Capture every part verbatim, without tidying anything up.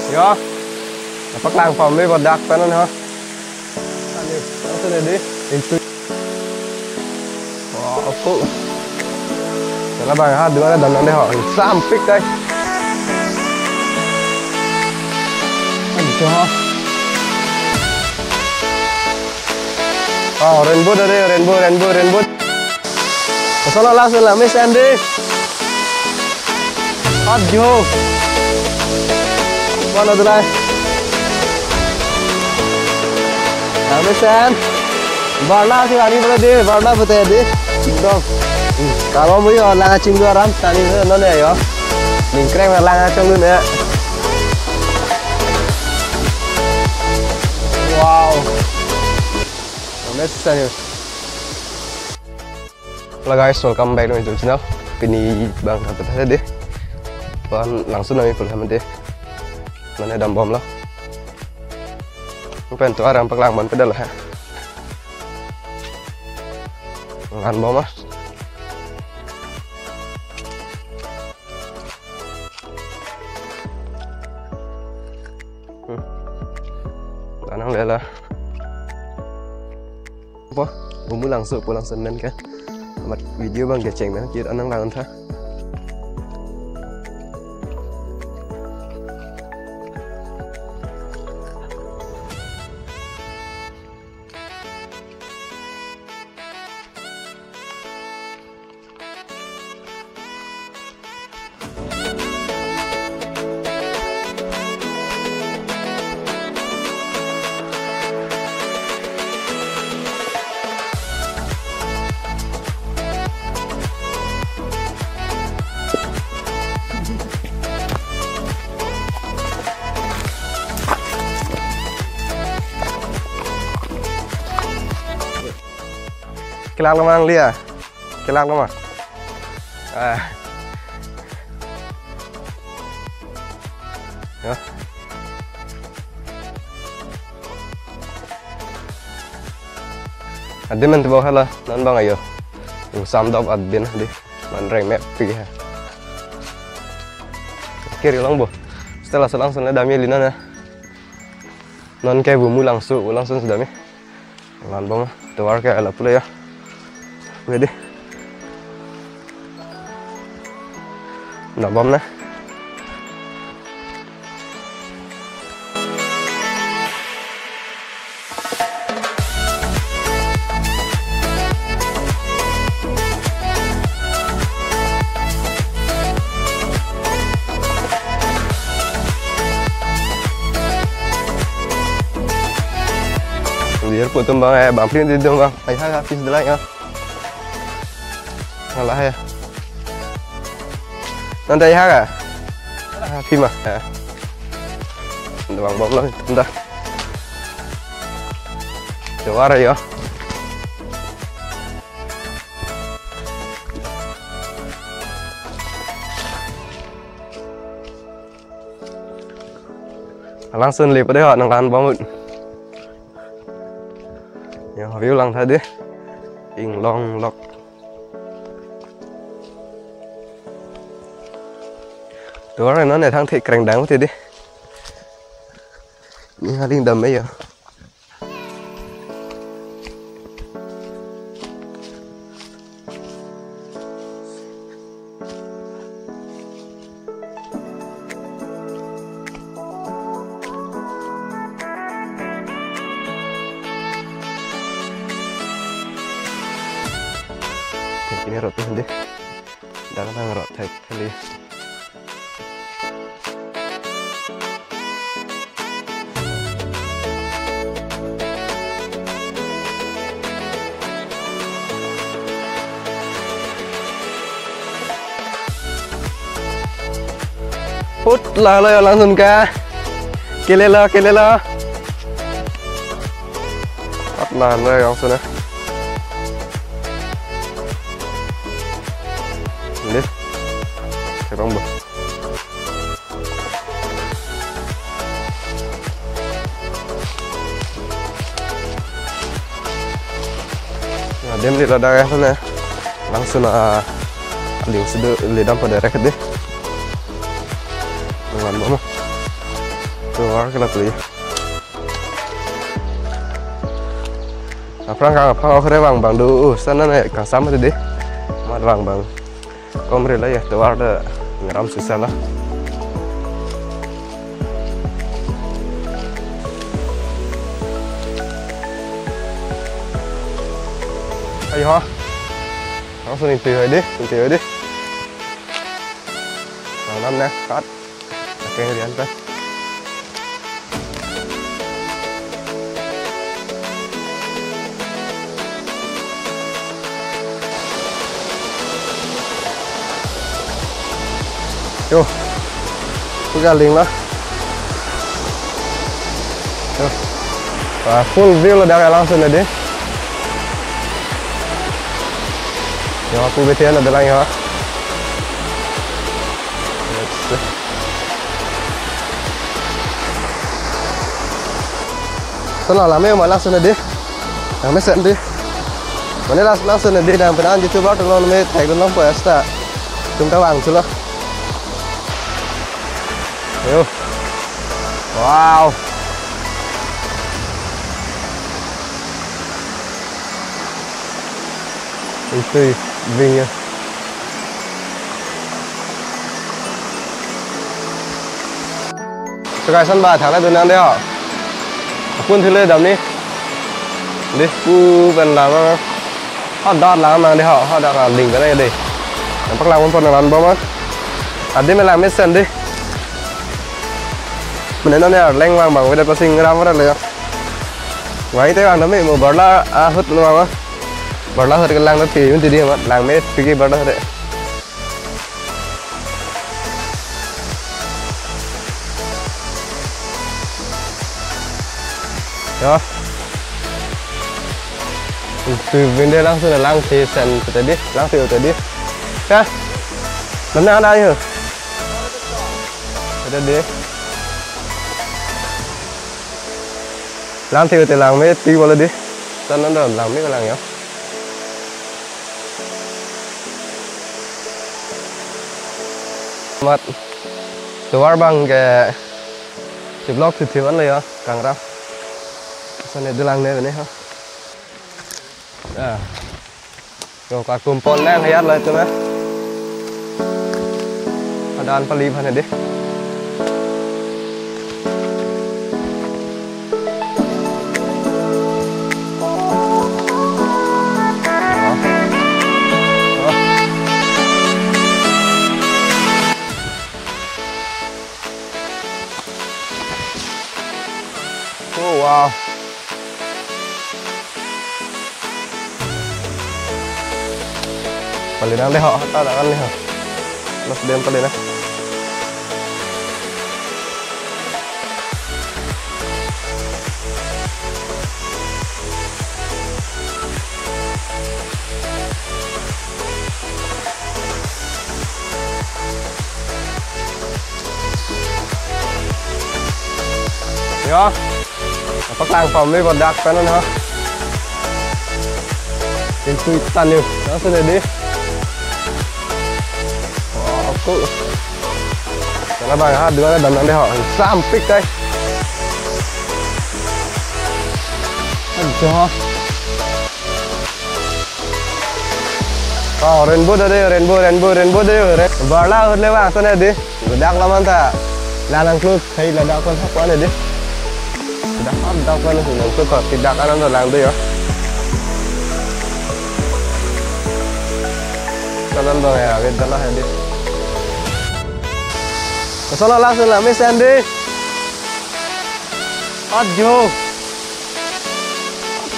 Yo. Apa kelang pom le bodak panon ha. Ani, apa tadi? Itu. Wah, aku. Salah bang ha, dua ada dandan deh ha. Sampik kai. Aduh. Oh, rainbow tadi, rainbow, rainbow, rainbow. Kesana langsung la mesen deh. Aduh. Mana tu lai? La mesen. Barna si lagi pula deh, barna putih deh. Dong. Kalau mau yo lang acing dua ram tadi non ya yo. Ningkreng lang acing dun ya. Wow. La mesen yo. Hello guys, welcome back to my YouTube channel. Pini bang kata tadi deh. Pen langsung nami pulang mate. Mane dambom lo. Pen tu arang paklang man pedal ha. Ngan bom ah. Hmm. Tanang lela. Apa? Bumu langso, pulang senen kan. Amat video bang kecheng na, kir anang langan tha. Kelang lemang lia. Kelang lemang. Ah. Ya. Adi men tibo hala, non bang ayo. Yung samdop adbin di. Man reng mep pi ha. Kiri lang bo. Setelah selang sana dami lina na. Non ke bumu langsu, langsu sudah mi. Lan bom, tovar ke ala pula ya. Ready. Dambom na. Biar putum bang, eh, bang plin di dong bang. Ai ha ha pis delai ya. Alah ya. Nanti ai ha ka? Ah, pima. Ya. Nanti bang bom lang, nanti. Coba ya. Langsun le pade ha nang lan bom. Ya, view lang tha de. Inglong lok. Tovar non ne thang the kreng dang te de. Ni haling dam me ya. Ini roti deh. Dalam nang rot thek kali. Put lalo ya langsun ka. Kelelo, kelelo. Put lalo ya langsun ya. Ini. Terang, Bu. Nah, dem di ladak ya sana. Langsun, ah, aling sudah ledam pada rek deh. Dengan mama. Tovar ke lapu. Aphrang kang aphrang akhre vang abang do, uh, sana ne kangsam tadi. Mat vang abang. Kom rila ya, tovar ta ngeram sisa la. Ayo ha. Langsung ingtui hai di, ingtui hai di. Nang nam ne, kat. Akeng rian kat. Yo. Pu kaling lo. Yo. Wah, full view lo dak langsung tadi. Yo, pu betian ada lang yo. Yes. Sana lame ma langsung tadi. Langmesen di. Mane las langsung di dang penan YouTuber tong lo me thek dun long po asta. Tum ta vang chulo. Yo. Wow. Itu ving ya. Sekai san ba thang le dun nang de ho. Apun thile dam ni. De pu pen lang. Ha dot lang nang de ho. Ha dot lang ding pen de. Nang paklang pon pon lang bom. Adi me langmesen de. Mene non ya leng vang vang wedat pasing ram ra le ya. Wai te vang nami mo barla ahut lo vang. Barla ahut ke lang na ti yun ti di ma langme pigi barla ahut. Ya. Itu bende langsung lang si sen tadi, lang si tadi. Ya. Mana ada ya? Ada deh. Lang si tadi langme ti bola deh. Sana ada langme lang ya. Mat. Tovar abang ke si vlog si thivan lo ya, kangrap. Sana de lang ne ne ha. Ya. Yo, ka kumpon nang hayat lo itu na. Ada an pali bhan deh. Oh, wow. Pali nang deh ho, ta ta kan deh ho. Mas dem pali nang. Ya. Paklang pam ni bodak pen ha. Ingtui tan yo. Langsung deh. Wah, aku. Sana bang ha dua dam nang deh ho. Sampik kai. Aduh. Oh, rainbow ta dei, rainbow, rainbow, rainbow ta dei, rain-, barla ahut le vang sana dei. Ladak laman ta. Lalang klus, hai ladak kon hap wan dei. Ladak hap dak wan, lalang klus, tidak kanan ta lang dei ya. Kanan dong ya, wait dah ya dei. Kesana langsung langmesen dei. Ajo.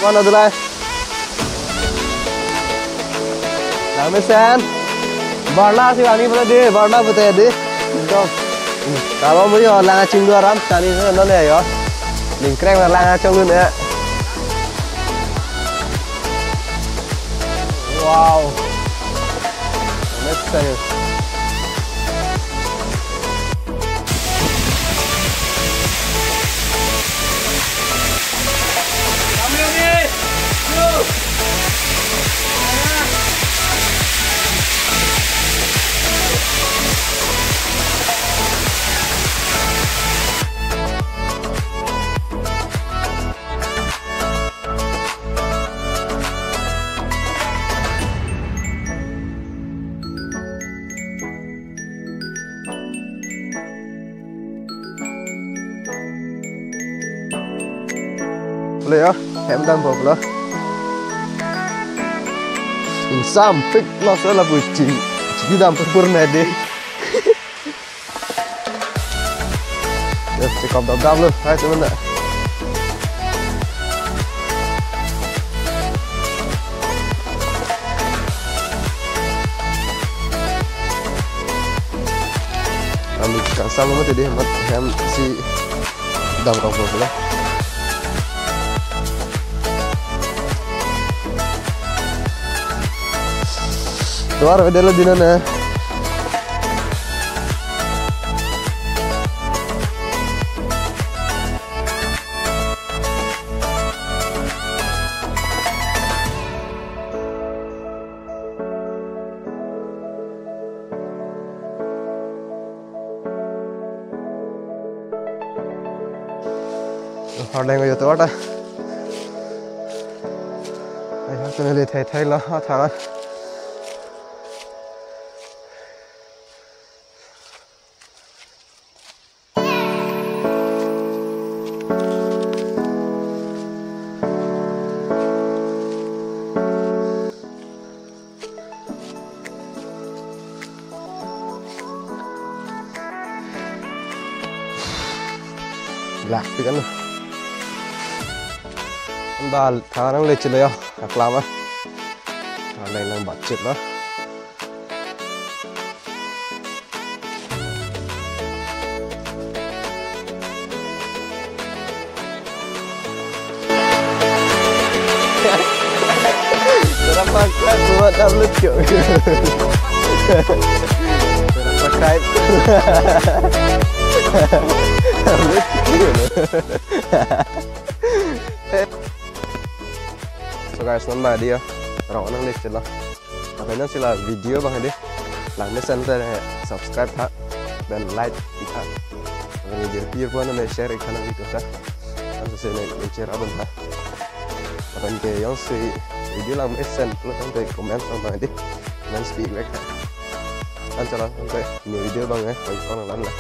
Mana dulai? Langmesen. Barla si ani pura dei, barla pute dei. Dong. Kalau mo yo lang aching dua ram tani na na yo. Ningkreng lang achong dun ya. Wow. Langmesen. Lo ya, hem dampo lo. Ingsampik lo, so lapu ching, ching dam pur pur na dei. Ya, chekop dam dam lo, hai teman na. Kami kangsam lo mati dei, mat hem si damrong lo pula. Tuar vedelo dina na. Hardeng yo to ta. Ai ha tene le thai thai lo ha tha. Lak pi kan. Bal tha nang le chilo yo, aklam a. Nang nang bat chit lo. Tara pakai buat upload kyo. Tara pakai. Upload kyo. So guys, non ba dia. Rong nang le chit lo. Lapen non si la video abang dei. Lang mesen te subscribe tha. Lapen like ik tha. Lapen video pir pon ne share ik tha nang video ta. Ansi ne share abang tha. Lapen ke jongsi video lang mesen lo tangte comment abang dei. Comment speak back tha. Ansi la tangte new video abang eh. Koi kong lang la.